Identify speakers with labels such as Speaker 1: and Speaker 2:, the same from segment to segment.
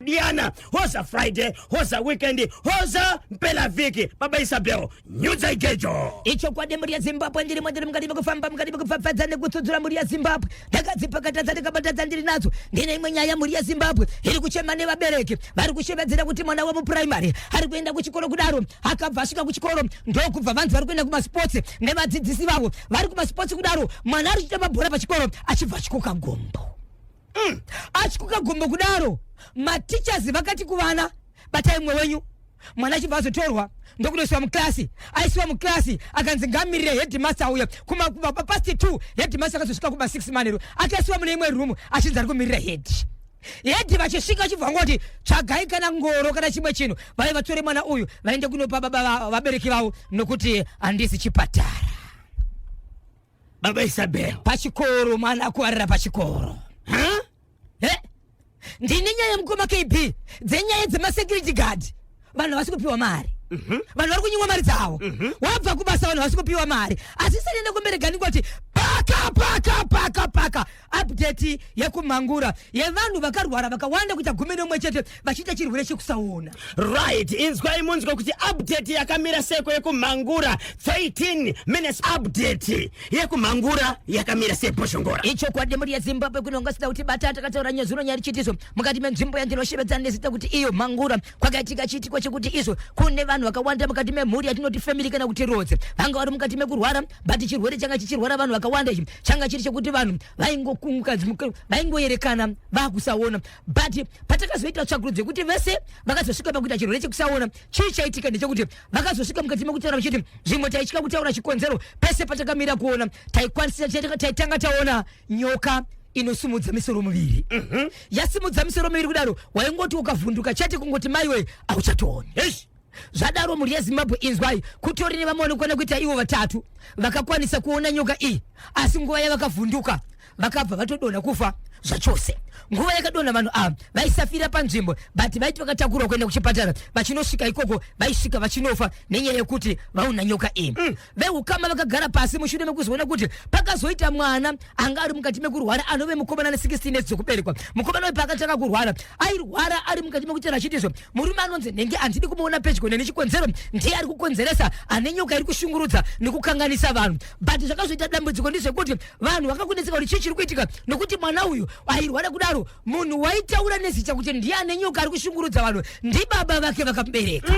Speaker 1: Diana, hoza Friday, hoza weekend, hoza mpela vhiki. Baba Isabel, nyudza igejo.
Speaker 2: Ichokwadi mhuri yeZimbabwe, ndirimo ndiri mukati mekufamba, mukati mekupfapfadza nekutsudzura mhuri yeZimbabwe. Ndakadzipakata dzandikabata dzandiri nadzo. Ndine imwe nyaya mhuri yeZimbabwe iri kuchema nevabereki vari kushevedzera kuti mwana wemupuraimari ari kuenda kuchikoro kudaro, akabva asvika kuchikoro ndokubva vanzi vari kuenda kumasipotsi nevadzidzisi vavo. Vari kumasipotsi kudaro, mwana ari kuchitamba bhora pachikoro achibva achikoka gombo. Achikoka gombo kudaro, mateachers vakati kuvana, "Batai mumwe wenyu." Mwana achibva azotorwa ndokunoisiwa muklasi. Aisiwa muklasi, akanzi ngamirire headmaster auya past 2. Headmaster akazosvika kuma 6 manheru. Akaisiwa mune imwe room achinzi ari kumirira head. Head vachisvika vachibva ngoti, "Tsvagai kana ngoro kana chimwe chinhu, vaive vatore mwana uyu vaende kunopa baba vabereki vavo, nokuti handisi chipatara."
Speaker 1: Baba Isabel.
Speaker 2: Pachikoro, mwana akuwarira pachikoro.
Speaker 1: Huh?
Speaker 2: Eh? Ndine nyaya mukoma KB dzenyaya dzemasecurity guard. Vanhu havasi kupiwa mari. Vanhu vari kunyimwa mari dzavo. Wabva kubasa, vanhu havasi kupiwa mari. Asi sanienda kumberegani kuti paka paka paka paka update yekumhangura yevanhu vakarwara vakawanda kuita 11 vachiita chirwere chekusaona.
Speaker 1: Right, inzwai munzwe kuti update yakamira seko yekumhangura. 13 minutes, update yekumhangura yakamira seBhoshongora.
Speaker 2: Ichokwadi mhuri yeZimbabwe, kunonga sida kuti bata takataura nyezuro nyaya richitizo mukati menzvimbo yandinoshevedzana nezita kuti iyo Mhangura, kwakaitika chiitiko chekuti izvo kune vanhu vakawanda mukati memhuri yatinoti family kana kuti rodze vanga vari mukati mekurwara. But chirwere changa chichirwara vanhu vakawanda ichi changa chiri chekuti vanhu vaingokunga, vaingoerekana vakusaona. But patakazoita tsvakurudzo yekuti vese vakazosvika pakuita chirwere chekusaona, chii chaitika ndechekuti vakazosvika mukati mekutaura vachiti zvimwe taitya kutaura chikonzero. Pese patakamira kuona, taikwanisa, taitanga taona nyoka inosimudza misoro miviri. Yasimudza misoro miviri kudaro, waingoti ukavhunduka chete kungoti maiwe, hauchatooni.
Speaker 1: Eish.
Speaker 2: Zvadaro mhuri yeZimbabwe, inzwai, kutori nevamwe vanokwana kuita ivo vatatu vakakwanisa kuona nyoka iyi, asi nguva yavakavhunduka vakabva vatodonha kufa zvachose. Nguva yakadonha vanhu ava vaisafira panzvimbo, but vaiti vakatakurwa kuenda kuchipatara, vachinosvika ikoko vaisvika vachinofa nenyaya yekuti vaona nyoka iyi. Veukama vakagara pasi mushure mekuzoona kuti pakazoita mwana anga ari mukati mekurwara, anove mukomana ne16 years dzekuberekwa. Mukomana uyu paakatanga kurwara, airwara ari mukati mekutera achitizvo, "Murume anonzi nenge handidi kumuona pedyo neni, chikonzero ndiye ari kukonzeresa, ane nyoka iri kushungurudza nekukanganisa vanhu." But zvakazoita dambudziko ndezvekuti vanhu vakakunetseka kuti chii chiri kuitika, nokuti mwana uyu airwara kudaro, munhu waitaura nezita kuti ndiye ane nyoka ari kushungurudza vanhu ndibaba vake vakamubereka.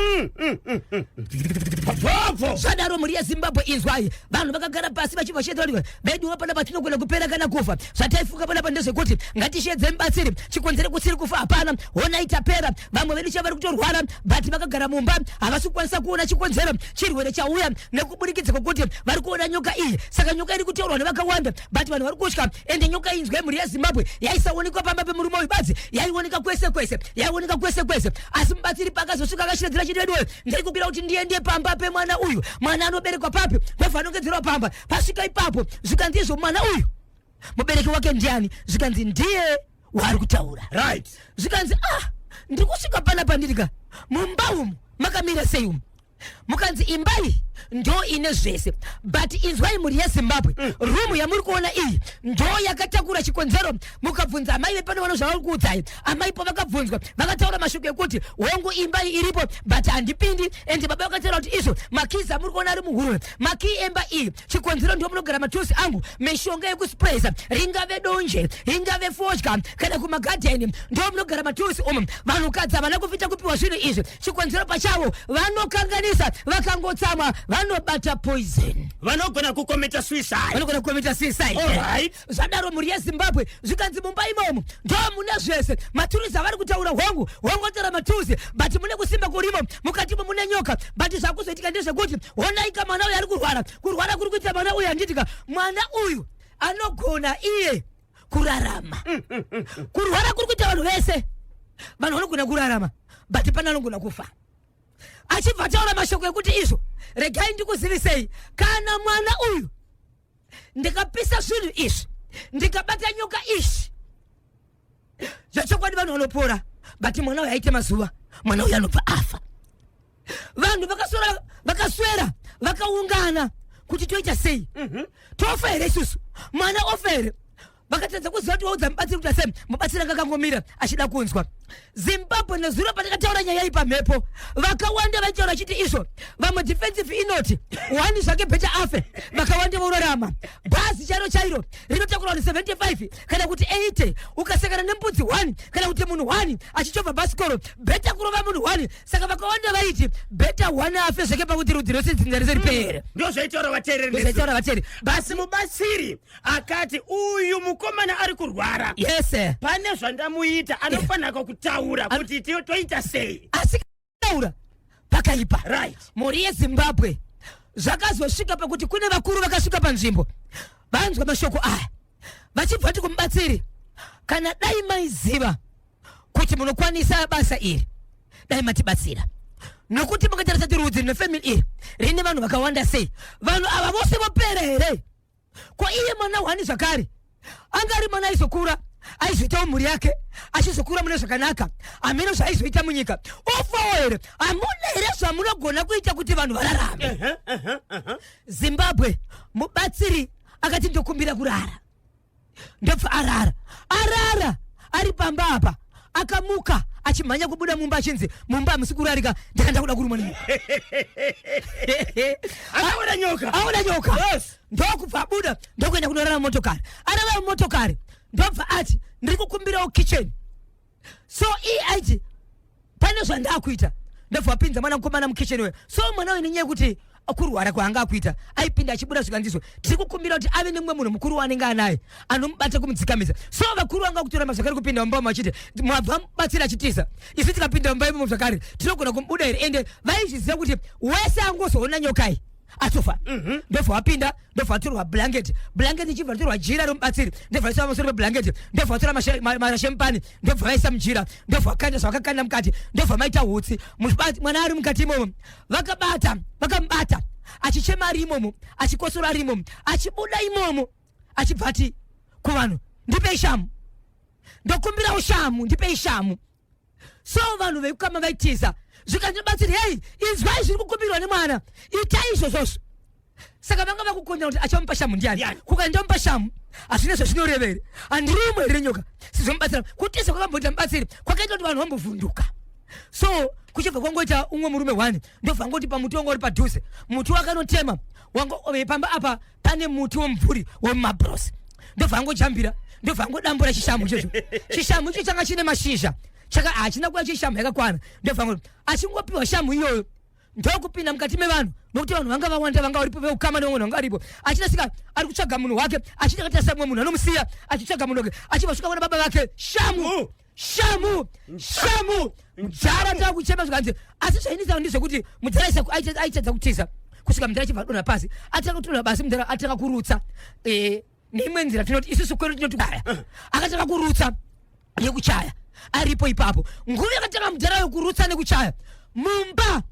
Speaker 1: Bvobvo.
Speaker 2: Zvadaro mhuri yeZimbabwe, inzwai, vanhu vakagara pasi vachibva vachitaura kuti vedu panapa tinogona kupera kana kufa. Zvataifunga panapa ndezvekuti ngatishedze mubatsiri, chikonzero kusiri kufa hapana. Honai tapera, vamwe vedu chavari kutorwara, but vakagara mumba havasi kukwanisa kuona chikonzero chirwere chauya nekuburikidza kwokuti vari kuona nyoka iyi. Saka nyoka iri kutaurwa nevakawanda, but vanhu vari kutya. Ende nyoka iyi, inzwai mhuri yeZimbabwe, yaisaonekwa pamba pemurume uyu badzi, yaioneka kwese kwese, yaioneka kwese kwese. Asi mubatsiri paakazosvika akashiredzera chiti, "Veduwe, ndiri kukwira kuti ndiende pamba pemwana uyu. Mwana anoberekwa papi?" Ndobva anongedzerwa pamba. Pasvika ipapo zvikanzi izvo, "Mwana uyu mubereki wake ndiani?" Zvikanzi ndiye waari kutaura. Zvikanzi, "Ah, ndiri kusvika panapa ndirika mumba umu makamira sei umu?" Mukanzi imba iyi ndo ine zvese. But inzwai mhuri yeZimbabwe, room yamuri kuona iyi ndo yakatakura chikonzero. Mukabvunza amai vepano vano zvavari kuudzai, amai pavakabvunzwa vakataura mashoko ekuti hongu, imba iyi iripo, but handipindi. Ende baba vakataura kuti izvo makeys amuri kuona ari muhurwe, makii emba iyi, chikonzero ndo munogara matusi angu, mishonga yekusprayisa, ringave donje, ringave fodya kana kumagadheni, ndo munogara matusi umu. Vanhukadzi havana kufita kupiwa zvinhu izvi, chikonzero pachavo vanokanganisa, vakangotsamwa vanobata poison.
Speaker 1: Vanogona kucommita suicide.
Speaker 2: Vanogona kucommita suicide. Zvadaro mhuri yeZimbabwe, zvikanzi mumba imomo ndo mune zvese, maturusi avari kutaura, hongu hongotora maturusi, but mune kusimba kurimo mukatimo, mune nyoka. But zvakuzoitika ndezvekuti honaika mwana uyu ari kurwara, kurwara kuri kuita mwana uyu, handitika mwana uyu anogona iye kurarama. Kurwara kuri kuita vanhu vese, vanhu vanogona kurarama, but pane anogona kufa. Achibva ataura mashoko ekuti izvo, "Regai ndikuzivisei, kana mwana uyu ndikapisa zvinhu izvi, ndikabata nyoka izvi, zvechokwadi vanhu vanopora, but mwana uyu aite mazuva, mwana uyu anobva afa." Vanhu vakaswera, vakaswera vakaungana kuti toita sei? Tofa here isusu? Mwana ofa here? Vakatadza kuziva kuti waudza mubatsiri kuti asei. Mubatsiri anga akangomira achida kunzwa. Zimbabwe nezuro patakataura nyaya iyi pamhepo, vakawanda vaitaura vachiti izvo vamwe defensive inoti one zvake better afe, vakawanda vorarama. Bhazi chairo chairo rinotakura vanhu 75 kana kuti 80, ukasangana nembudzi 1 kana kuti munhu 1 achichovha bhasikoro, better kurova munhu 1. Saka vakawanda vaiti better 1 afe zvake pakuti rudzi rwese dzinza rese ripere.
Speaker 1: Ndo zvaitaura vateereri.
Speaker 2: Ndozvaitaura vateereri.
Speaker 1: Basi mubatsiri akati uyu mukomana ari kurwara,
Speaker 2: yes
Speaker 1: pane zvandamuita, anofanira kutaura kuti toita sei.
Speaker 2: Asi taura pakaipa. Mhuri yeZimbabwe, zvakazosvika pakuti kune vakuru vakasvika panzvimbo, vanzwa mashoko aya, vachibva ti kumubatsiri, kana dai maiziva kuti munokwanisa basa iri, dai matibatsira, nokuti mukatarisa ti rudzi nefamily iri rine vanhu vakawanda sei, vanhu ava vose vopera here? Ko iye mwana hwani zvakare anga ari mwana aizokura, aizoitawo mhuri yake, achizokura mune zvakanaka, hameno zvaaizoita munyika, ofawo here? Hamuna here zvamunogona kuita kuti vanhu vararame? Zimbabwe, mubatsiri akati ndokumbira kurara, ndobva arara. Arara ari pamba apa, akamuka achimhanya kubuda mumba, achinzi mumba hamusi kurarika, ndakanda kuda kurumwa nenyoka.
Speaker 1: Akaona nyoka.
Speaker 2: Aona nyoka. Ndokubva abuda, ndokuenda kunorara mumotokari. Arara mumotokari, ndobva ati ndiri kukumbirawo kitchen. So iye aiti pane zvandakuita, ndobva apinza mwana mukomana mukitchen uyo. So mwana uyu, nenyaya yekuti kurwara kwaanga akuita, aipinda achibuda, zvikanzizwa tiri kukumbira kuti ave nemumwe munhu mukuru waanenge anaye anomubata kumudzikamisa. So vakuru vanga kutora zvakare kupinda mumba umo, vachiti mwabva mubatsira achitiza, isu tikapinda mumba imomo zvakare tinogona kumubuda here? Ende vaizviziva kuti wese angozoona nyoka iyi atofa. Ndobva wapinda, ndobva watorwa blanket, blanket ichibva ratorwa jira romubatsiri, ndobva vaisa pamusoro peblanket, ndobva vatora marashemupani, ndobva vaisa mujira, ndobva vakanda zvavakakanda mukati, ndobva maita hutsi. Mwana ari mukati imomo, vakabata, vakamubata achichema ari imomo, achikosora ari imomo, achibuda imomo, achibva ati kuvanhu, ndipei shamu, ndokumbirawo shamu, ndipei shamu. So vanhu vekukama vaitiza, zvikanzi batsiri, hei, inzwai zviri kukumbirwa nemwana, itai izvozvozvo. Saka vanga vakukonera kuti achamupa shamu ndiani?
Speaker 1: Ndiani?
Speaker 2: Kukandomupa shamu hazvina zvazvinorevere, handirumwe here nyoka sizomubatsira? Kutiza kwakamboita mubatsiri kwakaita kuti vanhu vambovhunduka. So kuchibva kwangoita umwe murume one, ndobva ngoti pamuti wanga uri padhuze, muti wakanotema wanga pamba apa pane muti womumvuri wemumabros, ndobva angojambira, ndobva angodambura chishamu ichocho. Chishamu icho changa chine mashizha, chaka hachina kuva chishamu yakakwana. Ndobva achingopiwa shamu iyoyo, ndokupinda mukati mevanhu, nokuti vanhu vanga vawanda, vanga varipo veukama nevamwe vanhu vanga varipo. Achida ari kutsvaga munhu wake, achida katarisa mumwe munhu anomusiya, achitsvaga munhu wake, achibva svika kuna baba vake, shamu, shamu, shamu, mudhara takuchema. Zvikanzi asi zvainetsa ndezvekuti mudhara aitadza kutiza kusvika mudhara achibva adonha pasi. Atanga kudonha pasi, mudhara atanga kurutsa. Neimwe nzira tinoti isusu kwedu tinoti kaya, akatanga kurutsa nekuchaya aripo ipapo. Nguva yakatanga mudhara yokurutsa nekuchaya mumba,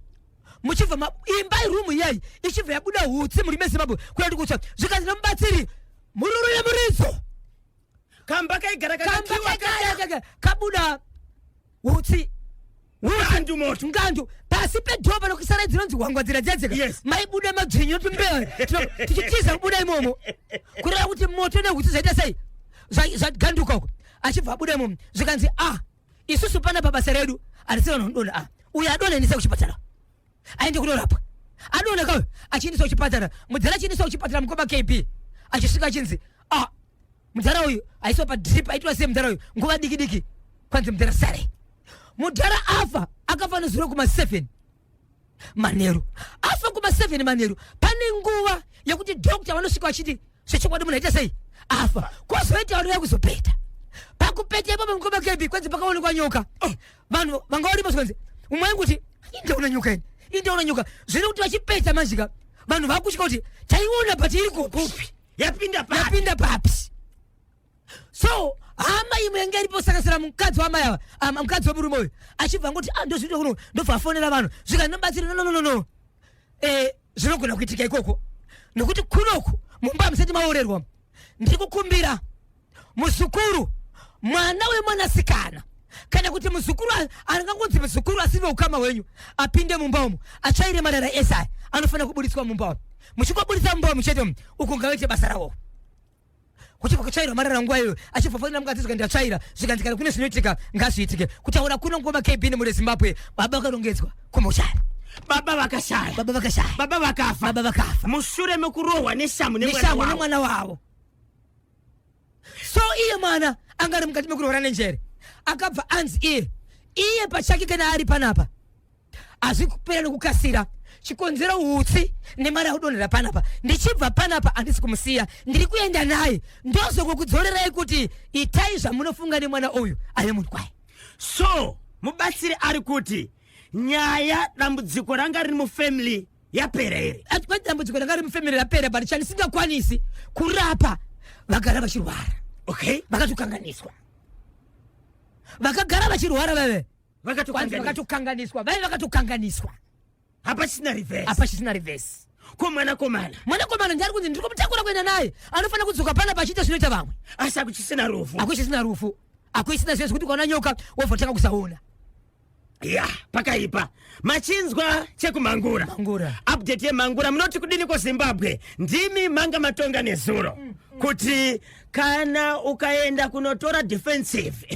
Speaker 2: muchibva imba irumu iyayi ichibva yabuda hutsi muri meZimbabwe, kuda kuti kutsva. Zvikanzi nomubatsiri, mururu yemuridzo.
Speaker 1: Kamba kaigara
Speaker 2: kamba
Speaker 1: kakakiwa.
Speaker 2: Kabuda hutsi.
Speaker 1: Ngandu moto.
Speaker 2: Ngandu pasi pedhova nokusara dzinonzi hwangwa dzira dzedzeka. Maibuda madzvinyu tumbeva tichitiza kubuda imomo, kureva kuti moto nehutsi zvaita sei, zvaganduka uko. Achibva abuda imomo, zvikanzi a isusu panapa basa redu harisi vanhu vanodonha, a uyo adonha endesa kuchipatara aende kunorapwa. Adonha kauyo achiendeswa kuchipatara, mudzara achiendeswa kuchipatara, mukoma KB, achisvika achinzi a mudzara uyu aiswa padrip, aitwa sei mudzara uyu, nguva diki diki kwanzi mudzara sare, mudhara afa. Akafa nezuro kuma7 manheru. Afa kuma7 manheru, pane nguva yekuti doctor vanosvika vachiti zvechokwadi munhu aita sei, afa. Kwozoita vanouya kuzopeta. Pakupeta ipapo, mukoma KB, kwanzi pakaonekwa nyoka. Oh, vanhu vanga varipo, zvikanzi umwe ainguti indaona nyoka ini, indaona nyoka. Zvino kuti vachipeta manjika, vanhu vakutya kuti taiona, but iri kupi?
Speaker 1: Yapinda papi?
Speaker 2: Yapinda papi? So hama imwe yange iripo, sanganisira mukadzi wamai ava, mukadzi wemurume uyu, achibva ngoti ah, ndozvinoita kuno. Ndobva afonera vanhu, zvikanzi nobatsiri, no, no, no, no, zvinogona kuitika ikoko, nokuti kunoku mumba hamusati maorerwa. Ndiri kukumbira muzukuru, mwana wemwanasikana, kana kuti muzukuru angangonzi muzukuru asiri veukama hwenyu, apinde mumba umu atsvaire marara ese aya anofanira kubudiswa mumba umu. Muchingobudisa mumba umu chete umu, uko ngavaite basa ravo. Kuchibva kutsvairwa marara nguva iyoyo, achibva fonera mukadzi zvikanzi ndatsvaira, zvikanzi kana kune zvinoitika ngazviitike. Kutaura kuno ngoma KB nemhuri yeZimbabwe, baba vakarongedzwa kumochari.
Speaker 1: Baba vakashaya.
Speaker 2: Baba vakashaya.
Speaker 1: Baba vakafa.
Speaker 2: Baba vakafa.
Speaker 1: Mushure mekurohwa neshamhu nemwana
Speaker 2: Neshamhu
Speaker 1: wavo.
Speaker 2: nemwana wavo. So iye mwana anga ari mukati mekurwara nenjere akabva anzi iye iye pachake kana ari panapa hazvi kupera nokukasira chikonzero utsi nemari akudonhera panapa ndichibva panapa handisi kumusiya ndiri kuenda naye ndozokukudzorerai kuti itai zvamunofunga nemwana uyu ave munhu kwaye.
Speaker 1: So mubatsiri ari kuti nyaya dambudziko ranga riri mufamily yapera here?
Speaker 2: Kwati dambudziko ranga riri mufamily rapera, but chandisingakwanisi kurapa vagara vachirwara. Vakatokanganiswa, vakagara vachirwara vave vakatokanganiswa, vaive vakatokanganiswa.
Speaker 1: Hapachisina reverse.
Speaker 2: Hapachisina reverse.
Speaker 1: Ko mwanakomana?
Speaker 2: Mwanakomana ndiari kunzi ndiri kumutakura kuenda naye, anofanira kudzoka panapa achiita zvinoita vamwe.
Speaker 1: Asi hakuchisina rufu.
Speaker 2: Hakuchisina rufu, hakuchisina zviya zvekuti ukaona nyoka wobva utanga kusaona.
Speaker 1: Ya, pakaipa. Machinzwa chekumhangura.
Speaker 2: Mhangura.
Speaker 1: Update yemhangura munoti kudini ko Zimbabwe? Ndimi manga matonga nezuro kuti kana ukaenda kunotora defensive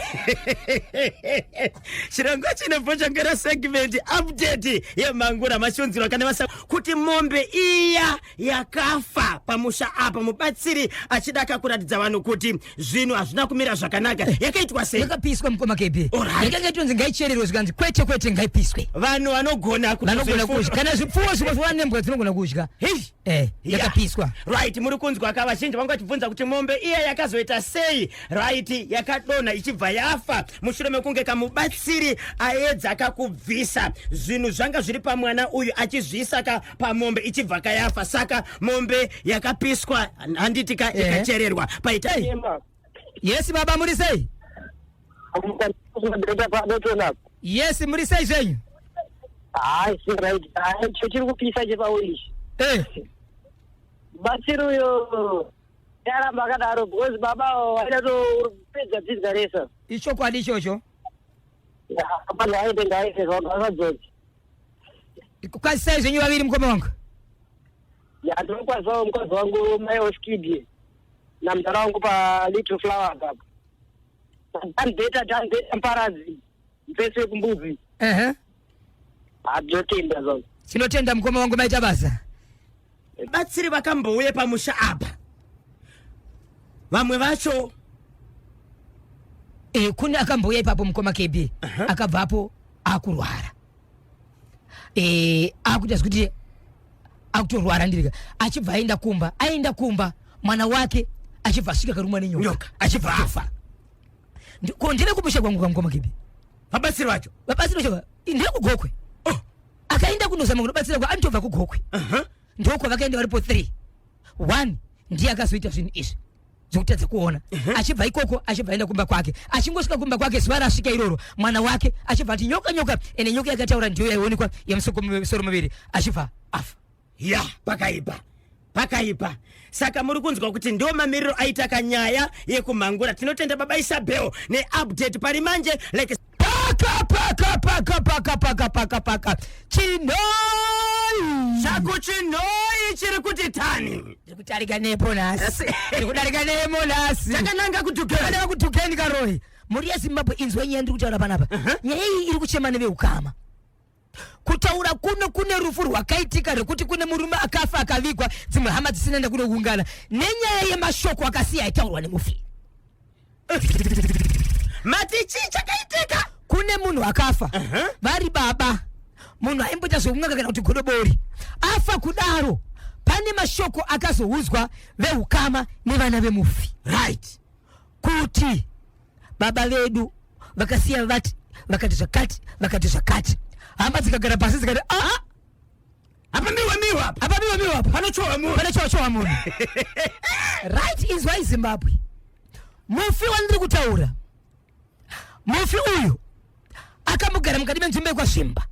Speaker 1: chirongwa chinobvochongera segment update yemhangura machunzirwa kana vasa kuti mombe iya yakafa pamusha apa mubatsiri achida kakuratidza vanhu kuti zvinhu hazvina kumira zvakanaka yakaitwa sei?
Speaker 2: Yakapiswa, mukoma KB.
Speaker 1: Alright.
Speaker 2: Yakanga itonzi ngaichererwe, zvikanzi kwete kwete, ngaipiswe.
Speaker 1: Vanhu vanogona
Speaker 2: Vanogona kudya kana zvipfuwo zvimwe zvova nembwa dzinogona kudya.
Speaker 1: Hey.
Speaker 2: Yakapiswa.
Speaker 1: Right, muri kunzwa ka vazhinji vanga vachibvunza kuti mombe iya yakazoita sei. Right, yakadonha ichibva yafa mushure mekunge kamubatsiri aedza kakubvisa zvinhu zvanga zviri pamwana uyu achizviisa ka pamombe ichibva kayafa. Saka mombe yakapiswa, handiti ka? Ikachererwa paita.
Speaker 2: Yes baba, muri sei? Yes, muri sei zvenyu?
Speaker 3: Hayi, right, hayi, cho chiri kupisa chepauri. Batsiri uyo yaramba akadaro because baba vaida topedza dzinza rese.
Speaker 2: Ichokwadi ichocho.
Speaker 3: Ngaite ngaite zvakadzoki.
Speaker 2: Kwazisai zvenyu vaviri, mukoma wangu.
Speaker 3: Ya, ndinokwazisawo mukadzi wangu mai Oskidi namudhara wangu paLittle Flowers apo. Done better, done better, Mparadzi mfesi wekumbudzi. Hatotenda zvavo.
Speaker 2: Tinotenda, mukoma wangu, maita basa.
Speaker 1: Batsiri vakambouye pamusha apa vamwe vacho?
Speaker 2: Kune akambouya ipapo, mukoma KB, akabvapo akurwara, akuita zvekuti akutorwara ndirika, achibva aenda kumba. Aenda kumba, mwana wake achibva asvika karumwa nenyoka.
Speaker 1: Nyoka, achibva afa.
Speaker 2: Ko ndine kumusha kwangu kamukoma KB.
Speaker 1: Vabatsiri vacho?
Speaker 2: Vabatsiri vacho ndiri kuGokwe.
Speaker 1: Oh.
Speaker 2: Akaenda kunozama kunobatsira kwa anotobva kuGokwe. Ndoko vakaenda varipo 3, 1 ndiye akazoita zvinhu izvi zvekutadza kuona. Achibva ikoko achibva aenda kumba kwake. Achingosvika kumba kwake, zuva rasvika iroro, mwana wake achibva ati nyoka, nyoka, ende nyoka yakataura ndiyo yaionekwa yemusoro muviri, achibva afa.
Speaker 1: Ya, pakaipa, pakaipa. Saka muri kunzwa kuti ndo mamiriro aita kanyaya yekumhangura. Tinotenda baba Isabel neupdate pari manje like
Speaker 2: Paka paka paka paka paka paka paka chinoi.
Speaker 1: Chakuchinhoi chiri kuti tani.
Speaker 2: Ndiri kutarika nepo nhasi, ndiri kudarika nemo nhasi.
Speaker 1: Takananga kuDuken.
Speaker 2: Takananga kuDukeni karoi. Mhuri yeZimbabwe, inzwa nyaya ndiri kutaura panapa. Nyaya iyi iri kuchema neveukama. Kutaura kuno kune rufu rwakaitika rwekuti kune murume akafa akavigwa, dzimwe hama dzisina enda kunoungana nenyaya yemashoko akasiya aitaurwa nemufi.
Speaker 1: Mati chii chakaitika?
Speaker 2: Kune munhu akafa, vari baba, munhu aimboita zvekun'anga kana kuti godobori. Afa kudaro, pane mashoko akazoudzwa veukama nevana vemufi kuti baba vedu vakasiya vati vakati zvakati, vakati zvakati. Hama dzikagara pasi dzikati, "Ah,
Speaker 1: Apa miwa miwa apa.
Speaker 2: Apa miwa miwa apa."
Speaker 1: Panochowa munhu.
Speaker 2: Pane chowa munhu. Right, inzwai Zimbabwe, mufi wandiri kutaura, mufi uyu akambogara mukati menzvimbo yekwaZvimba.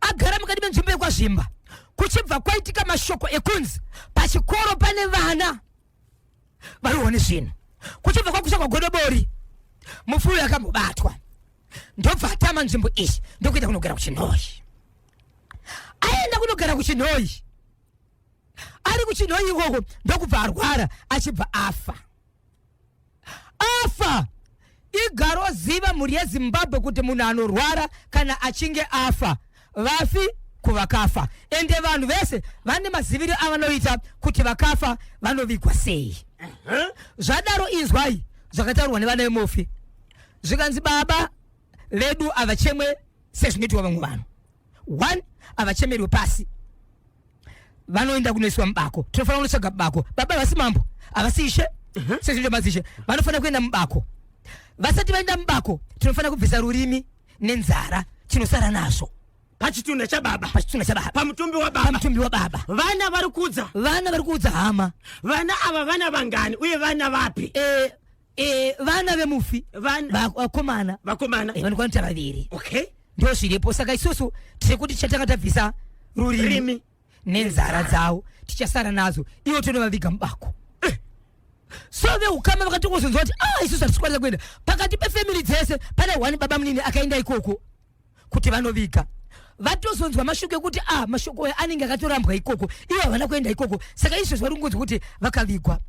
Speaker 2: Agara mukati menzvimbo yekwaZvimba, kuchibva kwaitika mashoko ekunzi pachikoro pane vana variwo nezvinhu, kuchibva kwakusha kwagodobori. Mufi uyu akambobatwa, ndobva atama nzvimbo iyi, ndokuenda kunogara kuChinhoyi. Aenda kunogara kuChinhoyi, ari kuChinhoyi ikoko ndokubva arwara, achibva afa. Afa igaroziva mhuri yeZimbabwe kuti munhu anorwara kana achinge afa, vafi kuvakafa. Ende vanhu vese vane maziviro avanoita kuti vakafa vanovigwa sei. Zvadaro inzwai zvakataurwa nevana vemufi, zvikanzi baba vedu havachemwe sezvinoitwa vamwe vanhu. One, havachemerwe pasi, vanoenda kunoiswa mubako. Tinofanira kunotsvaga bako. Baba havasi mambo, havasi ishe sezvinoita madzishe, vanofanira kuenda mubako. Vasati vaenda mubako, tinofanira kubvisa rurimi nenzara, tinosara nazvo
Speaker 1: pachitunha chababa,
Speaker 2: pachitunha chababa,
Speaker 1: pamutumbi wababa,
Speaker 2: pamutumbi wababa.
Speaker 1: Vana vari kuudza,
Speaker 2: vana vari kuudza hama.
Speaker 1: Vana ava vana vangani uye vana vapi?
Speaker 2: Vana vemufi, vakomana.
Speaker 1: Vakomana.
Speaker 2: Vanokwanisa vaviri.
Speaker 1: Okay.
Speaker 2: Ndo zviripo. Saka isusu tiri kuti tichatanga tabvisa rurimi
Speaker 1: rimi
Speaker 2: nenzara dzavo, tichasara nadzo, ivo tonovaviga mubako. So veukama vakatongozonzwa kuti ah, isusu hatisikwanisa kuenda. Pakati pefamily dzese pane one baba munini akaenda ikoko kuti vanoviga. Vatozonzwa mashoko ekuti ah, mashoko aya anenge akatorambwa ikoko, ivo havana kuenda ikoko. Saka izvozvo vari kungonzwa kuti vakavigwa,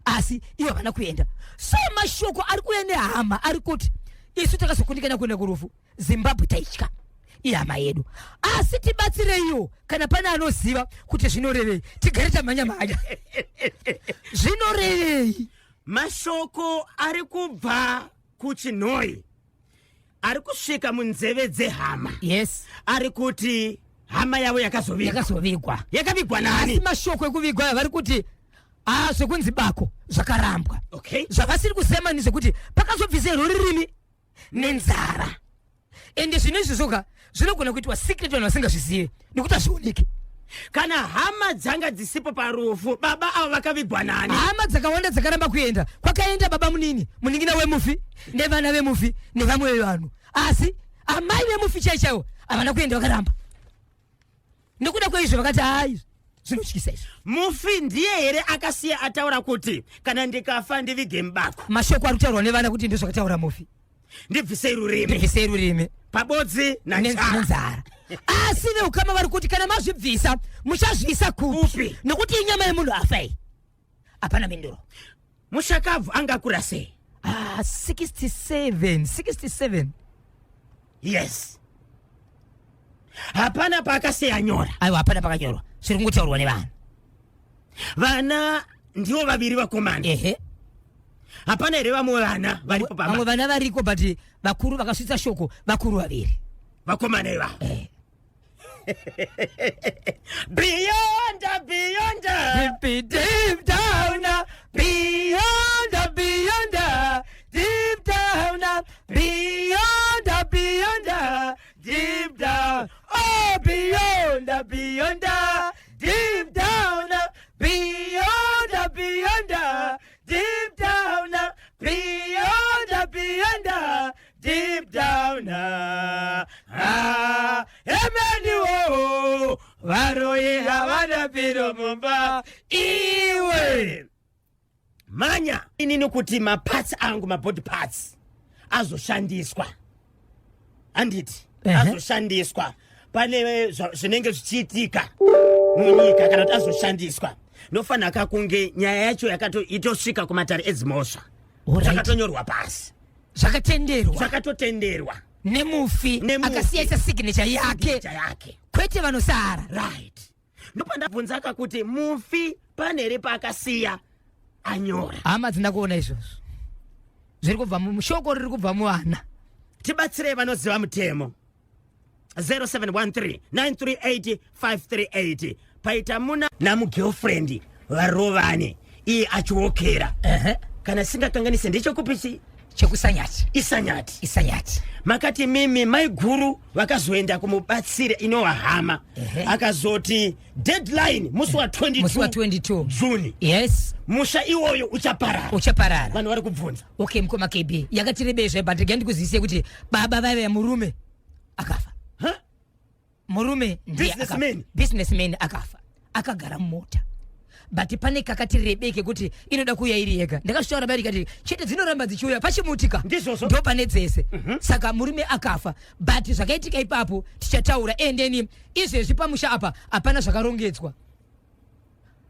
Speaker 2: asi ivo havana kuenda. So mashoko ari kuuya nehama ari kuti isu takazokundikana kuenda kurufu, Zimbabwe taitya, ihama yedu, asi tibatsireiwo kana pane anoziva kuti zvinorevei, tigare tamhanya mhanya, zvinorevei.
Speaker 1: Mashoko ari kubva kuChinhoi ari kusvika munzeve dzehama ari kuti hama yavo yakazovigwa.
Speaker 2: Yakazovigwa.
Speaker 1: Yakavigwa nani?
Speaker 2: Asi mashoko ekuvigwa aya vari kuti a zvekunzi bako zvakarambwa. Zvavasiri kusema ni zvekuti pakazobvisa rurimi nenzara. Ende zvinhu izvi zvoga zvinogona kuitwa secret, vanhu vasingazvizive, nekuti hazvioneki.
Speaker 1: Kana hama dzanga dzisipo parufu, baba avo vakavigwa nani?
Speaker 2: Hama dzakawanda dzakaramba kuenda. Kwakaenda baba munini, munin'ina wemufi, nevana vemufi, nevamwe vevanhu, asi amai vemufi chai chaivo havana kuenda, vakaramba. Nekuda kweizvo vakati hai, zvinotyisa izvi.
Speaker 1: Mufi ndiye here akasiya ataura kuti kana ndikafa ndivige mubako?
Speaker 2: Mashoko ari kutaurwa nevana kuti ndozvakataura mufi.
Speaker 1: Ndibvisei rurimi.
Speaker 2: Ndibvisei rurimi
Speaker 1: pabodzi nanzara.
Speaker 2: Nenzara. Asi veukama vari kuti kana mazvibvisa muchazviisa kupi?
Speaker 1: Kupi?
Speaker 2: Nekuti inyama yemunhu afa iyi. Hapana mhinduro.
Speaker 1: Mushakabvu angakura sei?
Speaker 2: Ah, 67, 67.
Speaker 1: Yes, hapana paakasiya nyora.
Speaker 2: Aiwa, hapana pakanyorwa, zviri kungotaurwa nevanhu.
Speaker 1: Vana ndivo vaviri vakomana?
Speaker 2: Ehe.
Speaker 1: Hapana here vamwe vana varipo?
Speaker 2: Vamwe
Speaker 1: pamba
Speaker 2: vana variko, but vakuru vakasvitsa shoko vakuru vaviri.
Speaker 1: Vakomana ivavo. Beyond, beyond.
Speaker 2: Deep, deep down, beyond, beyond, deep down, beyond, beyond, deep down, oh, beyond, beyond, deep down, beyond, beyond, deep down, beyond, beyond, deep down. Ah, emeniwo varoyi havana piro mumba iwe.
Speaker 1: Manya inini kuti maparts angu, mabody parts azoshandiswa, handiti? Azoshandiswa pane zvinenge zvichiitika munyika, kana kuti azoshandiswa, nofanira kunge nyaya yacho itosvika kumatare edzimhosva, zvakatonyorwa pasi.
Speaker 2: Zvakatenderwa.
Speaker 1: Zvakatotenderwa.
Speaker 2: Nemufi.
Speaker 1: Nemufi.
Speaker 2: Akasiyaisa signature yake.
Speaker 1: Signature yake.
Speaker 2: Kwete vanosara.
Speaker 1: Right, ndopandabvunzaka kuti mufi pane here paakasiya anyora.
Speaker 2: Hama dzina kuona izvozvo, zviri kubva mushoko riri kubva muvana.
Speaker 1: Tibatsirei vanoziva mutemo, 0713 938 538. Paita muna namugirlfriend varovane, iye achiokera. Kana singakanganise, ndechekupi chi?
Speaker 2: Chekusanyati.
Speaker 1: Isanyati.
Speaker 2: Isanyati.
Speaker 1: Makati mimi maiguru vakazoenda kumubatsira, inova hama, akazoti deadline musi wa22.
Speaker 2: Musi wa22.
Speaker 1: June.
Speaker 2: Yes.
Speaker 1: Musha iwoyo uchaparara.
Speaker 2: Uchaparara.
Speaker 1: Vanhu vari kubvunza.
Speaker 2: Okay, mukoma KB, yakati rebezve, but regai ndikuzivise kuti baba vaive murume akafa.
Speaker 1: Huh?
Speaker 2: Murume ndiye
Speaker 1: Businessman.
Speaker 2: Businessman akafa akagara mumota, but pane kakati rebeke kuti inoda kuuya iri yega. Ndakazvitaura bai ndikati chete dzinoramba dzichiuya pachimutika.
Speaker 1: Ndizvozvo.
Speaker 2: Ndo pane dzese. Saka murume akafa, but zvakaitika ipapo tichataura. Endeni izvezvi pamusha apa hapana zvakarongedzwa,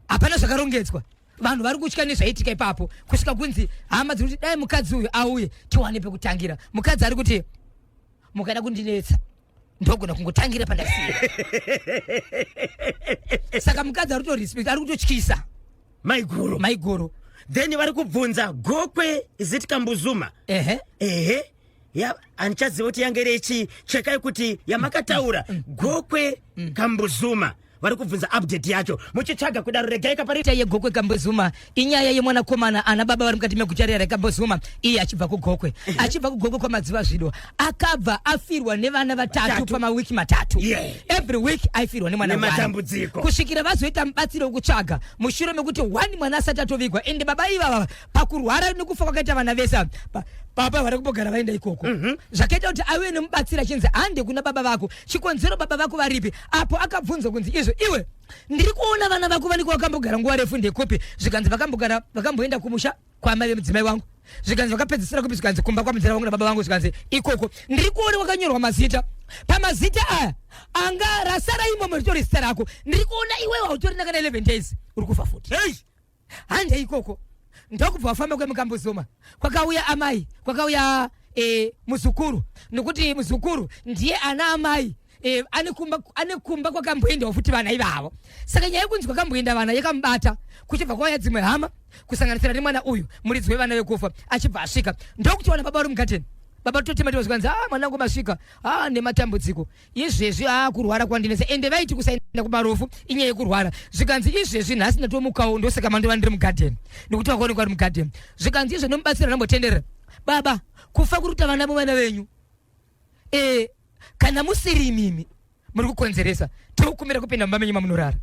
Speaker 2: hapana zvakarongedzwa. Vanhu vari kutya nezvaitika ipapo, kusvika kunzi hama dziri kuti dai mukadzi uyu auye tiwane pekutangira. Mukadzi ari kuti mukada kundinetsa ndogona kungotangira pandasiya. Saka mukadzi ari kutorespect, ari kutotyisa
Speaker 1: maiguru.
Speaker 2: Maiguru.
Speaker 1: Then vari kubvunza Gokwe, is it Kambuzuma?
Speaker 2: Ehe.
Speaker 1: Ehe, ya, handichaziva kuti yange rechi. Chekai kuti yamakataura Gokwe Kambuzuma. Vari kubvunza update yacho. Muchitsvaga kudaro, regai kapari
Speaker 2: Nyaya yeGokwe Kambuzuma inyaya yemwanakomana ana baba vari mukati meguta riya reKambuzuma, iye achibva kuGokwe, achibva kuGokwe kwamadziva zvido. Akabva afirwa nevana vatatu
Speaker 1: Vatatu.
Speaker 2: pamawiki 3. Every week aifirwa nemwana one.
Speaker 1: Nematambudziko.
Speaker 2: Kusvikira vazoita mubatsiro wekutsvaga mushure mekuti one mwana asati atovigwa. Ende baba ivava pakurwara nekufa kwakaita vana vese ava, baba vari kumbogara vaenda ikoko. Zvakaita kuti auye nemubatsiri achinzi hande kuna baba vako, chikonzero baba vako varipi apo. Akabvunzwa kunzi izvo iwe ndiri kuona vana vako vanenge vakambogara nguva refu ndekupi? Zvikanzi vakambogara, vakamboenda kumusha kwamai vemudzimai wangu. Zvikanzi vakapedzisira kupi? Zvikanzi kumba kwamudzimai wangu nababa vangu. Zvikanzi ikoko ndiri kuona kwakanyorwa mazita. Pamazita aya anga rasara imomo ritori zita rako. Ndiri kuona iwewe hautorina kana 11 days, uri kufa futi.
Speaker 1: Hey!
Speaker 2: Hande ikoko. Ndokubva wafamba kwemuKambuzuma, kwakauya amai, kwakauya muzukuru, nokuti muzukuru ndiye ana amai ane kumba kwakamboendawo futi vana ivavo. Saka nyaya yekunzi kwakamboenda vana yakamubata, kuchibva kwauya dzimwe hama kusanganisira nemwana uyu muridzi wevana vekufa. Achibva asvika, ndokuti wana baba vari mugadheni. Baba totema, zvikanzi, "A, mwanangu, masvika. A, nematambudziko izvezvi. A, kurwara kwandinetsa." Ende vaiti kusaenda kumarufu inyaya yekurwara. Zvikanzi izvezvi nhasi ndatomukawo, ndosaka mandova ndiri mugadheni, nekuti vakaonekwa vari mugadheni. Zvikanzi izvo nomubatsira ndambotenderera. Baba, kufa kuri kuita vana vovana venyu, kana musiri imimi muri kukonzeresa, tiri kupinda mumba menyu mamunorara.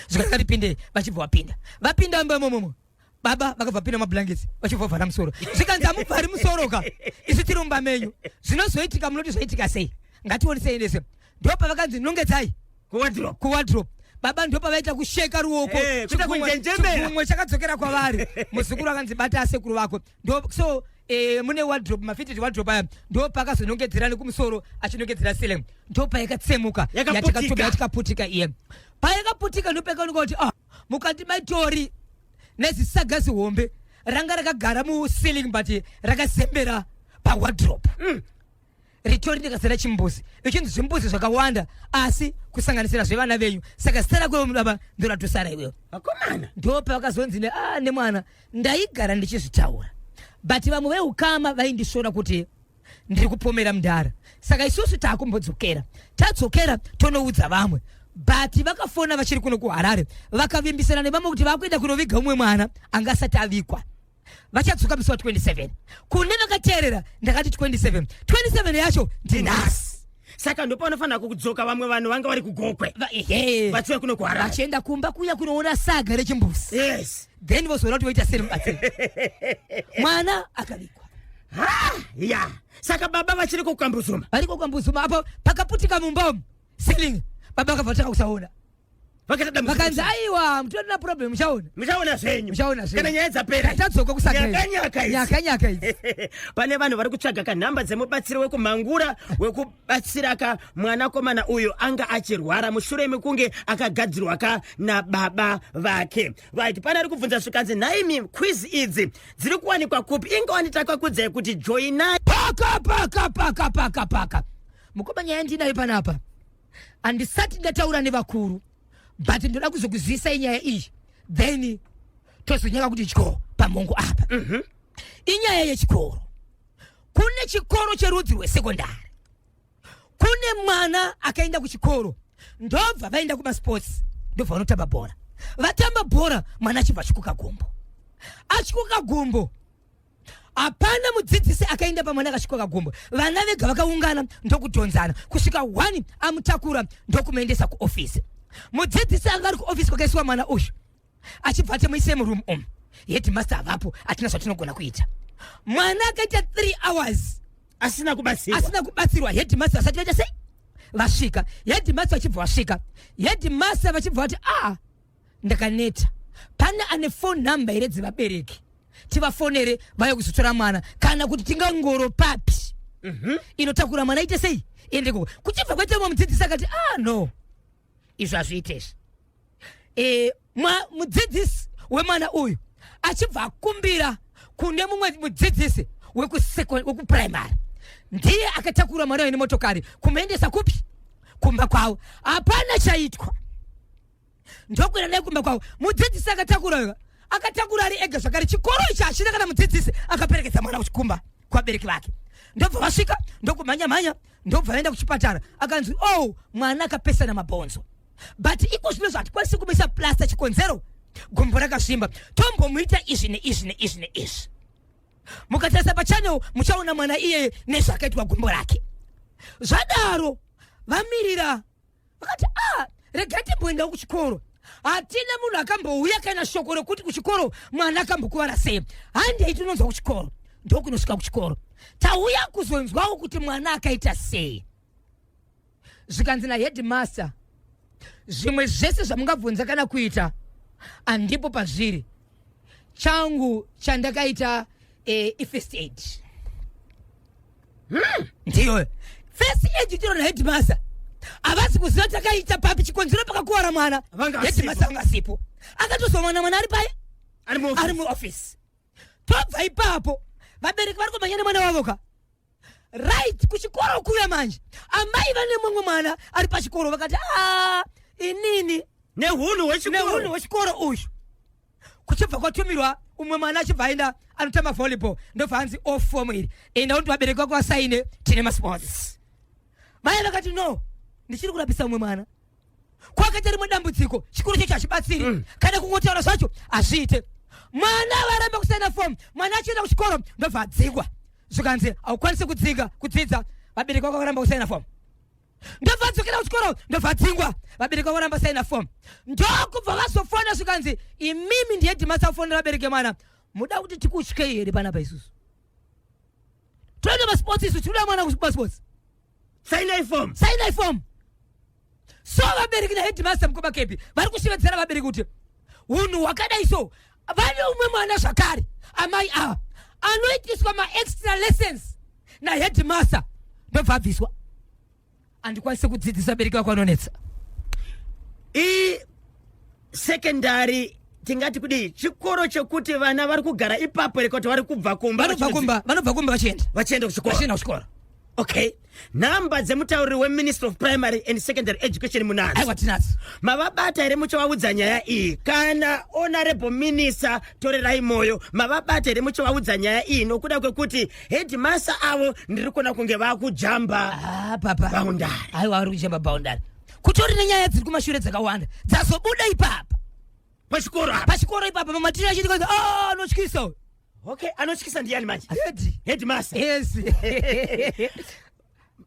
Speaker 2: Zvikanzi tipinde. Vachibva vapinda, vapinda mumba imomomo, baba vakabva pinda mablankets, vachibva vavhara musoro. Zvikanzi hamubvari musoro ka, isu tiri mumba menyu. Zvinozoitika munoti zvaitika sei? Ngationesei nese. Ndopavakanzi nongedzai
Speaker 1: kuwardrobe.
Speaker 2: Kuwardrobe. Baba ndopavaita kusheka ruoko.
Speaker 1: Kuita kunjenjemera.
Speaker 2: Chigunwe chakadzokera kwavari. Muzukuru akanzi bata asekuru vako. Ndo so mune wardrobe, mafitted wardrobe aya, ndo pakazonongedzera nekumusoro, achinongedzera ceiling, ndo payakatsemuka.
Speaker 1: Yakaputika.
Speaker 2: Yatikaputika iye. Payakaputika ndopakaoneka kuti ah, mukati maitori nezisaga zihombe ranga rakagara muceiling, but rakazembera pawardrobe. Ritori ndikazara chimbuzi, ichinzi zvimbuzi zvakawanda, asi kusanganisira zvevana venyu. Saka zita rako baba ndoratosara iwewe.
Speaker 1: Vakomana.
Speaker 2: Ndo pavakazonzi nemwana ndaigara ndichizvitaura, but vamwe veukama vaindisvora kuti ndiri kupomera mudhara. Saka isusu taakumbodzokera, tadzokera tonoudza vamwe, but vakafona vachiri kuno kuHarare, vakavimbisana nevamwe kuti vakuenda kunoviga umwe mwana anga asati avigwa, vachadzoka musi wa27. Kune vakateerera, ndakati 27, 27 yacho ndinhasi.
Speaker 1: Saka ndopanofanira kudzoka vamwe vanhu vanga vari kuGokwe
Speaker 2: Ehe.
Speaker 1: vachiuya kuno kuHarare.
Speaker 2: Vachienda kumba kuya kunoona saga rechimbuzi. Then vozoona kuti voita sei mubatsiri. Mwana akavigwa.
Speaker 1: Ha, ya, saka baba vachiri kuKambuzuma?
Speaker 2: Variko kuKambuzuma. Apo pakaputika mumba umu ceiling, baba vakabva vatanga kusaona.
Speaker 1: Vakaita dambudziko.
Speaker 2: Vakanzi aiwa, mutorina problem, muchaona.
Speaker 1: Muchaona zvenyu.
Speaker 2: Muchaona zvenyu.
Speaker 1: Kana nyaya dzapera.
Speaker 2: Tadzoka kusaga.
Speaker 1: Nyaka nyaka idzi.
Speaker 2: Nyaka nyaka idzi.
Speaker 1: Pane vanhu vari kutsvaga kanhamba dzemubatsiri wekuMhangura wekubatsira ka mwanakomana uyu anga achirwara mushure mekunge akagadzirwa ka nababa vake. Right, pane ari kubvunza, zvikanzi, "Nhaimi, quiz idzi dziri kuwanikwa kupi?" Ingawani takakudzai kuti joinai.
Speaker 2: Paka paka paka paka paka. Mukoma, nyaya ndinayo panapa, handisati ndataura nevakuru, but ndoda kuzokuzivisa inyaya iyi, then tozonyaka kuti tyo pamongo apa. Inyaya yechikoro. Kune chikoro cherudzi rwesekondari. Kune mwana akaenda kuchikoro, ndobva vaenda kumasports, ndobva vanotamba bhora. Vatamba bhora, mwana achibva achikuka gumbo. Achikuka gumbo, hapana mudzidzisi akaenda pamwana akasvika gumbo. Vana vega vakaungana ndokudhonzana kusvika 1 amutakura ndokumuendesa kuofisi. Mudzidzisi anga ari kuofisi kwakaiswa mwana uyu achibva ati, "Muise muroom umu, headmaster havapo, hatina zvatinogona kuita." Mwana akaita 3 hours
Speaker 1: asina kubatsirwa.
Speaker 2: Asina kubatsirwa. Headmaster vasati vaita sei, vasvika. Headmaster vachibva vasvika, headmaster vachibva vati, "A, ndakaneta. Pane ane phone number here dzevabereki, tivafonere vauye kuzotora mwana, kana kuti tingangoro papi inotakura mwana ite sei, ende ikoko?" Kuchibva kwaita mumwe mudzidzisi akati, "Ah, no, izvo hazviite izvi." Mudzidzisi. wemwana uyu achibva akumbira kune mumwe mudzidzisi wekupuraimari, ndiye akatakura mwana uyu nemotokari kumuendesa kupi? Kumba kwavo. Hapana chaitwa, ndokuenda naye kumba kwavo. Mudzidzisi akatakura uyu akatakura ari ega zvakare. Chikoro ichi hachina kana mudzidzisi akaperekedza mwana kuchikumba kuvabereki vake. Ndobva vasvika, ndokumhanya mhanya, ndobva vaenda kuchipatara. Akanzi, "Oh, mwana akapesana mabhonzo, but iko zvino zvatikwanisi kumuisa plaster, chikonzero gumbo rakasvimba. Tombomuita izvi neizvi neizvi neizvi." Mukatarisa pachannel muchaona mwana iyeye nezvakaitwa gumbo rake. Zvadaro vamirira, vakati, "A, regai timboendawo kuchikoro." Hatina munhu akambouya kana shoko rekuti kuchikoro mwana akambokuvara sei. Handei tinonzwa kuchikoro. Ndokunosvika kuchikoro, "Tauya kuzonzwawo kuti mwana akaita sei." Zvikanzi naheadmaster, "Zvimwe zvese zvamungabvunza kana kuita handipo pazviri. Changu chandakaita ifirst aid." Ndiyo first aid tiro naheadmaster havasi kuziva takaita papi, chikonzero pakakuvara mwana.
Speaker 1: Vanga
Speaker 2: Headmaster vanga sipo, akatozomwana mwana ari pai?
Speaker 1: Ari muoffice.
Speaker 2: Ari muofisi. Tobva ipapo, vabereki vari kumhanya nemwana wavo ka, right, kuchikoro kuya. Manje amai vane mumwe mwana ari pachikoro vakati, "A, inini
Speaker 1: nehunhu
Speaker 2: nehunhu
Speaker 1: hwechikoro
Speaker 2: hwechikoro uyu." Kuchibva kwatumirwa umwe mwana, achibva aenda anotamba volleyball, ndobva anzi, "Off form iri, enda kuti vabereki vako vasaine, tine masports." Mai vakati, "No, ndichiri kurapisa umwe mwana." Kwakaita rimwe dambudziko, chikoro chacho hachibatsiri. Kana kungotaura zvacho hazviite. Mwana varamba kusaina fomu, mwana achienda kuchikoro ndobva adzingwa. Zvikanzi, "Haukwanisi kudzinga kudzidza, vabereki vako vakaramba kusaina fomu." Ndobva adzokera kuchikoro, ndobva adzingwa, vabereki vako varamba saina fomu. Ndokubva vazofona, zvikanzi, "Imimi ndiye headmaster kufonera vabereki mwana, muda kuti tikutyei here panapa? Isusu toenda masports, isu tinoda mwana kumasports."
Speaker 1: Sainai form.
Speaker 2: Sainai form. So vabereki naheadmaster, mukoma kepi, vari kushevedzera vabereki kuti unhu hwakadai. So vane umwe mwana zvakare, amai ava, anoitiswa maextra lessons naheadmaster, ndobva abviswa. Handikwanisi kudzidzisa, vabereki vako vanonetsa.
Speaker 1: I secondary, tingati kudii, chikoro chekuti vana vari kugara ipapo here kuti vari kubva kumba?
Speaker 2: Vanobva kumba, vanobva kumba vachienda.
Speaker 1: Vachienda kuchikoro.
Speaker 2: Vachienda kuchikoro.
Speaker 1: Okay, nhamba dzemutauriri weMinister of Primary and Secondary Education munadzo?
Speaker 2: Aiwa, tinadzo.
Speaker 1: Mavabata here muchivaudza nyaya iyi? Kana Honorable Minister Torerai Moyo, mavabata here muchivaudza nyaya iyi, nokuda kwekuti headmaster avo ndiri kuona kunge vakujamba
Speaker 2: Ah, papa.
Speaker 1: boundary?
Speaker 2: Aiwa, vari kujamba boundary. Kutori nenyaya dziri kumashure dzakawanda dzazobuda ipapa.
Speaker 1: Pachikoro apa.
Speaker 2: Pachikoro ipapa, mamatiri achiti, "Ah, anotyisa uyu."
Speaker 1: Okay, anotyisa ndiani manje?
Speaker 2: Head.
Speaker 1: Headmaster?
Speaker 2: Yes.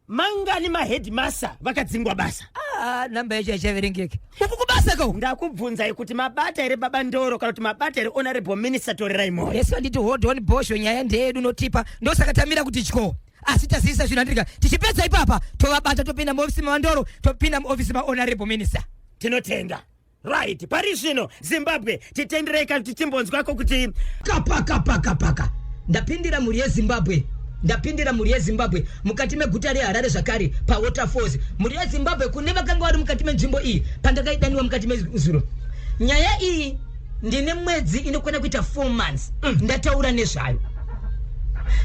Speaker 1: Mangani maheadmaster vakadzingwa basa?
Speaker 2: Ah, namba yacho haichaverengeke uku kubasa ko.
Speaker 1: Ndakubvunzai kuti mabata here Baba Ndoro, kana kuti mabata here Honorable Minister Torerai Moyo?
Speaker 2: Yes, anditi hold on bosho, nyaya ndeyedu notipa, ndosaka tamira kuti tyo, asi tazivisa zvinhu andika. Tichipedza ipapa tovabata, topinda muofisi maVaNdoro, topinda muofisi mahonorable minister.
Speaker 1: Tinotenda. Right, pari zvino Zimbabwe, titenderei kana kuti timbonzwako kuti
Speaker 2: Kapaka paka paka, ndapindira mhuri yeZimbabwe, ndapindira mhuri yeZimbabwe mukati meguta reHarare zvakare paWaterfalls. Mhuri yeZimbabwe, kune vakanga vari mukati menzvimbo iyi pandakaidaniwa mukati mezuro, nyaya iyi ndine mwedzi inokwana kuita 4 months ndataura nezvayo.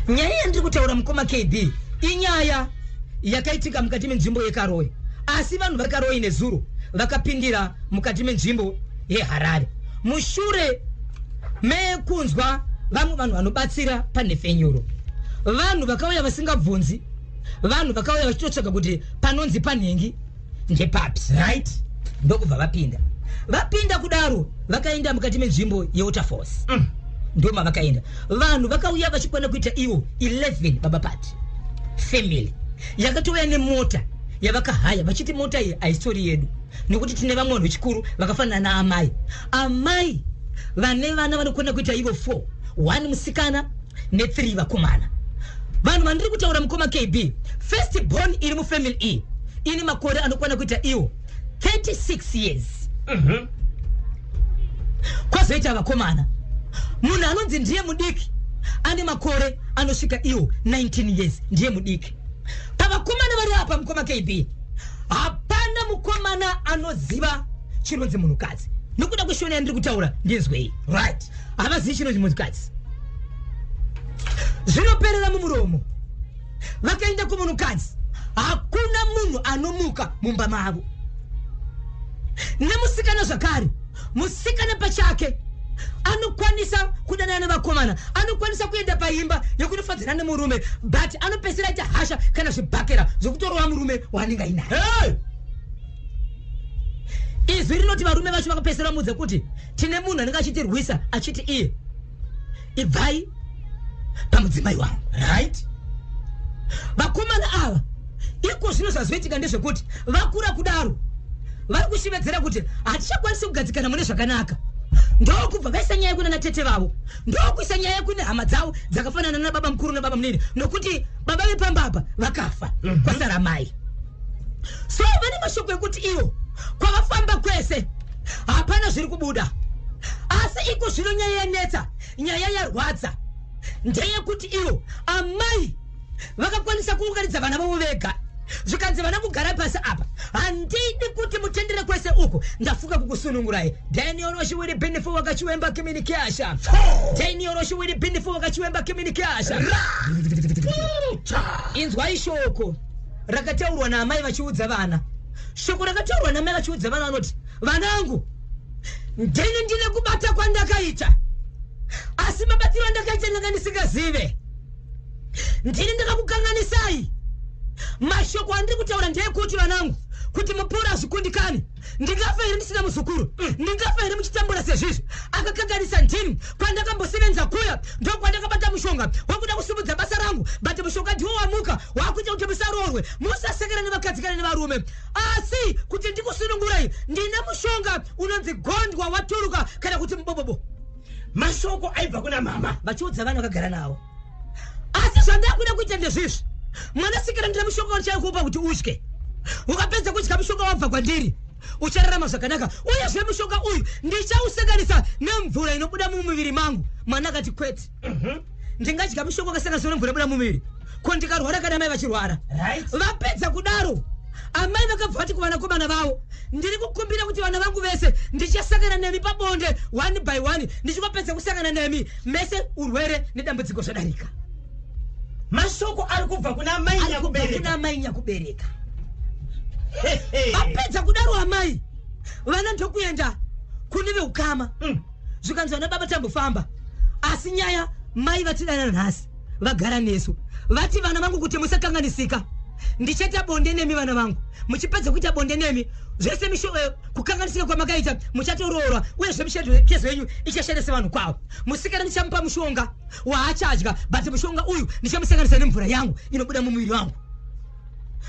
Speaker 2: Nyaya yandiri kutaura, mukoma KB, inyaya yakaitika mukati menzvimbo yeKaroi, asi vanhu veKaroi nezuro vakapindira mukati menzvimbo yeHarare mushure mekunzwa vamwe vanhu vanobatsira panhepfenyuro. Vanhu vakauya vasingabvunzi, vanhu vakauya vachitotsvaga kuti panonzi panhengi ndepapi, right? Ndokubva vapinda. Vapinda kudaro, vakaenda mukati menzvimbo yeWaterfalls. Ndo mavakaenda. Vanhu vakauya vachikwana kuita ivo 11, baba pati family yakatouya nemota yavakahaya, vachiti mota iyi haisitori yedu nekuti tine vamwe vanhu vechikuru vakafanana naamai. Amai vane vana vanokwana kuita ivo 4, 1 musikana ne3 vakomana. Vanhu vandiri kutaura, mukoma KB, first born iri mufamily iyi ine makore anokwana kuita iwo 36 years. Kwazoita vakomana, munhu anonzi ndiye mudiki ane makore anosvika iwo 19 years, ndiye mudiki pavakomana vari apa. Mukoma KB, hapana mukomana anoziva chinonzi munhukadzi. Nokuda kweshona yandiri kutaura, ndinzwei.
Speaker 1: Right.
Speaker 2: Havazivi chinonzi munhukadzi. Zvinoperera mumuromo. Vakaenda kumunhukadzi, hakuna munhu anomuka mumba mavo. Nemusikana zvakare, musikana pachake anokwanisa kudanana nevakomana, anokwanisa kuenda paimba yekunofadzana nemurume, but anopedzisira aita hasha kana zvibhakera zvokutorova murume waanenge ainaye.
Speaker 1: Hey!
Speaker 2: Izwi rinoti varume vacho vakapedzisira vamuudza kuti tine munhu anenge achitirwisa, achiti iye, "Ibvai pamudzimai wangu."
Speaker 1: Right.
Speaker 2: Vakomana ava iko zvino zvazoitika ndezvekuti vakura kudaro, vari kushevedzera kuti hatichakwanisi kugadzikana mune zvakanaka. Ndokubva vaisa nyaya kuna natete vavo, ndokuisa nyaya kune hama dzavo dzakafanana nababa mukuru nababa munini, nokuti baba vepambapa vakafa, kwasara mai. So vane mashoko ekuti ivo kwavafamba kwese hapana zviri kubuda. Asi iko zvino nyaya yanetsa, nyaya yarwadza ndeyekuti ivo amai vakakwanisa kuunganidza vana vavo vega, zvikanzi, "Vana, kugara pasi apa. Handidi kuti mutendere kwese uku. Ndafunga kukusunungurai." Daniel Roshiwiri Binifu wakachiwemba kiminikiasha. Daniel Roshiwiri Binifu wakachiwemba kiminikiasha. Inzwai shoko rakataurwa naamai vachiudza vana. Shoko rakataurwa naamai vachiudza vana, vanoti, "Vanangu, ndini ndine kubata kwandakaita, asi mabatiro andakaita ndanga ndisingazive. Ndini ndakakukanganisai. Mashoko andiri kutaura ndeyekuti, vanangu, kuti mupore hazvikundikani. Ndingafa here ndisina muzukuru? Ndingafa here muchitambura sezvizvi? Akakanganisa ndini. Kwandakambosevenza kuya ndokwandakabata mushonga wekuda kusimudza basa rangu, but mushonga ndiwo wamuka wakuita kuti musaroorwe, musasekera nevakadzi kana nevarume. Asi kuti ndikusunungurai, ndine mushonga unonzi gondwa waturuka, kana kuti mubobobo."
Speaker 1: Mashoko aibva kuna mama.
Speaker 2: Vachiudza vanhu vakagara navo. "Asi zvandakuda kuita ndezvizvi, mwanasikana. Ndine mushonga wandichakupa kuti udye. Ukapedza kudya mushonga wabva kwandiri, uchararama zvakanaka. Uyezve mushonga uyu ndichausanganisa nemvura inobuda mumuviri mangu." Mwana akati, "Kwete, ndingadya mushonga wakasanganiswa nemvura inobuda mumuviri? Ko ndikarwara, kana mai vachirwara?" Vapedza kudaro, amai vakabva vati kuvanakomana vavo, "Ndiri kukumbira kuti vana vangu vese ndichasangana nemi pabonde one by one. Ndichingopedza kusangana nemi mese, urwere nedambudziko zvadarika."
Speaker 1: Mashoko ari kubva kuna mai
Speaker 2: Ari kubva kuna
Speaker 1: nyakubereka.
Speaker 2: amai nyakubereka.
Speaker 1: Hehe.
Speaker 2: Vapedza kudaro amai, vana ndokuenda kune veukama. Zvikanzi, "Vana baba, tambofamba, asi nyaya mai vatidana nhasi, vagara nesu, vati, 'Vana vangu, kuti musakanganisika, ndichaita bonde nemi vana vangu. Muchipedza kuita bonde nemi zvese, kukanganisika kwamakaita muchatoroorwa, uyezve mitezo yenyu ichashanda sevanhu kwavo. Musikana ndichamupa mushonga waachadya, but mushonga uyu ndichamusanganisa nemvura yangu inobuda mumuviri wangu.'"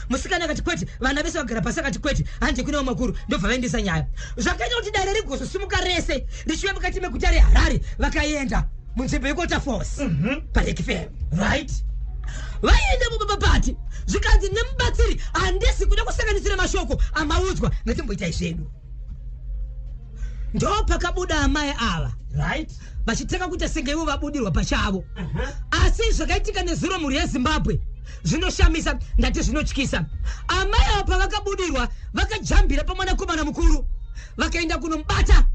Speaker 2: Musikana akati, "Kwete." Vana vese vagara pasi, akati, "Kwete, hanje kune vamakuru." Ndobva vaendesa nyaya. Zvakaita kuti dare rigozosimuka rese richiuya mukati meguta reHarare. Vakaenda munzvimbo yeWaterfalls, paLake FM. Vaenda mubabapati, zvikanzi nemubatsiri, "Handisi kuda kusanganisira mashoko amaudzwa, ngatimboitai zvedu." Ndo pakabuda amai ava vachitanga kuita senge ivo vabudirwa pachavo. Asi zvakaitika nezuro, mhuri yeZimbabwe, zvinoshamisa, ndati zvinotyisa. Amai ava pavakabudirwa, vakajambira pamwanakomana mukuru, vakaenda kunomubata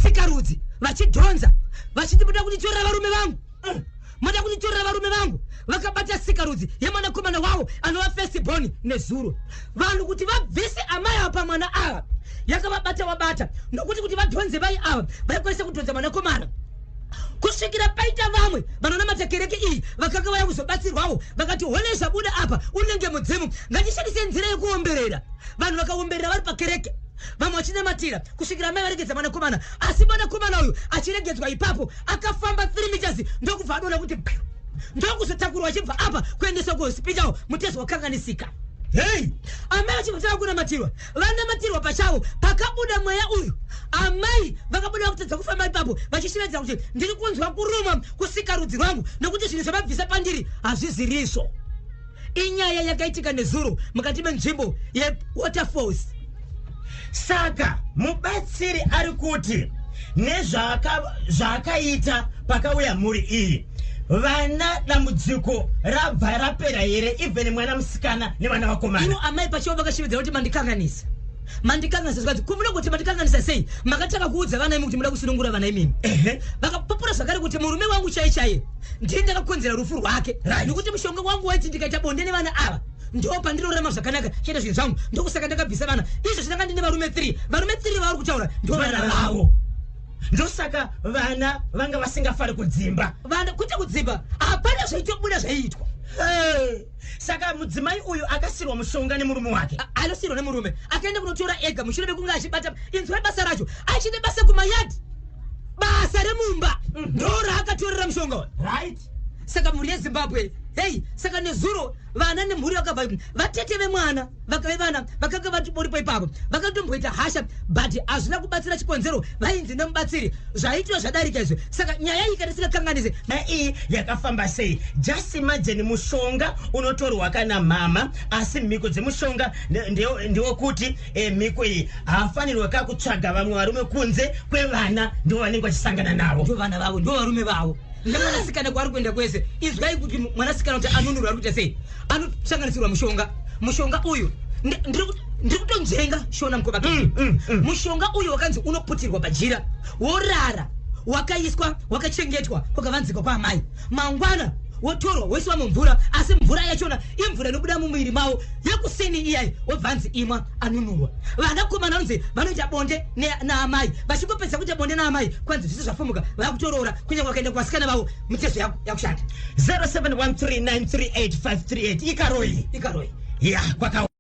Speaker 2: sikarudzi, vachidhonza vachiti, "Muda kunditorera varume vangu, moda kunditorera varume vangu." Vakabata sikarudzi yemwanakomana wavo anova firstborn. Nezuro vanhu kuti vabvise amai ava pamwana ava, yakavabata wabata, nokuti kuti vadhonze vai ava, vaikwanisa kudhonza mwanakomana kusvikira paita vamwe vanonamata kereke iyi vakanga vaya kuzobatsirwawo. Vakati, "Hone, zvabuda apa unenge mudzimu, ngatishandise nzira yekuomberera." Vanhu vakaomberera vari pakereke, vamwe vachinamatira, kusvikira amai varegedza mwanakomana. Asi mwanakomana uyu achiregedzwa ipapo, akafamba 3 meters, ndokubva adona kuti piu, ndokuzotakurwa achibva apa kuendeswa kuhospital, mutezo wakanganisika.
Speaker 1: Hei.
Speaker 2: Amai vachibva tava kunamatirwa, vanamatirwa pachavo, pakabuda mweya uyu. Amai vakabuda vakutadza kufamba ipapo, vachishivedza kuti, "Ndiri kunzwa kurumwa kusikarudzi rwangu, nokuti zvinhu zvavabvisa pandiri hazvizirizvo." Inyaya yakaitika nezuro mukati menzvimbo yeWaterfalls.
Speaker 1: Saka mubatsiri ari kuti nezvaakaita pakauya mhuri iyi, vana dambudziko rabva rapera here, even mwana musikana nevana vakomana?
Speaker 2: Ivo amai pachavo vakashevedzera kuti, "Mandikanganisa." Mandikanganisa. Zvikanzi, "Kumunogoti mandikanganisa sei? Makatanga kuudza vana imi kuti muda kusunungura vana imimi." Vakapupura zvakare kuti murume wangu chai chaiye ndini ndakakonzera rufu rwake, nekuti mushonga wangu waiti ndikaita bonde nevana ava ndo pandinorarama zvakanaka, chiita zvinhu zvangu, ndokusaka ndakabvisa vana. Izvo zvinanga ndine varume 3, varume 3 vavari kutaura ndo vana vavo.
Speaker 1: Ndosaka vana vanga vasingafari kudzimba.
Speaker 2: Vana kwete kudzimba, hapana zvaitobuda zvaiitwa.
Speaker 1: Hey. Saka mudzimai uyu akasirwa mushonga nemurume wake.
Speaker 2: Anosirwa nemurume, akaenda kunotora ega mushure mekunge achibata. Inzwai basa racho, achine basa kumayadhi, basa remumba ndo raakatorera mushonga uyu. Saka mhuri yeZimbabwe, hei, saka nezuro vana nemhuri vakabva, vatete vemwana vevana vakanga vatiboripo ipapo vakatomboita hasha, but hazvina kubatsira. Chikonzero vainzi nemubatsiri zvaitwa zvadarika izvi. Saka nyaya iyi kana isingakanganise
Speaker 1: Nyaya iyi yakafamba sei? Just imagine, mushonga unotorwa kana mama, asi mhiko dzemushonga ndewekuti mhiko iyi haafanirwa ka kutsvaga vamwe varume kunze kwevana, ndivo vanenge vachisangana navo.
Speaker 2: Ndo vana vavo, ndo varume vavo nemwanasikana kwaari kuenda kwese. Izwai kuti mwanasikana kuti anunurwa ari kuita sei. Anosanganisirwa mushonga. Mushonga uyu ndiri kutonzvenga shona, mukoma. Mushonga uyu wakanzi unoputirwa pajira, worara wakaiswa, wakachengetwa kwakavanzikwa kwaamai. Mangwana wotorwa, woiswa mumvura, asi mvura yachona imvura inobuda mumuviri mavo yekusini iyai. Wobvanzi imwa, anunurwa. Vanakomana vanonzi vanoita bonde naamai. Vachingopedza kuita bonde naamai, kwanzi zvisi zvafumuka, vakutoroora. Kunyange vakaenda kuvasikana vavo, mitezo yakushanda.
Speaker 1: 0713938538. Ikaroi.
Speaker 2: Ikaroi.
Speaker 1: Ya, kwaka.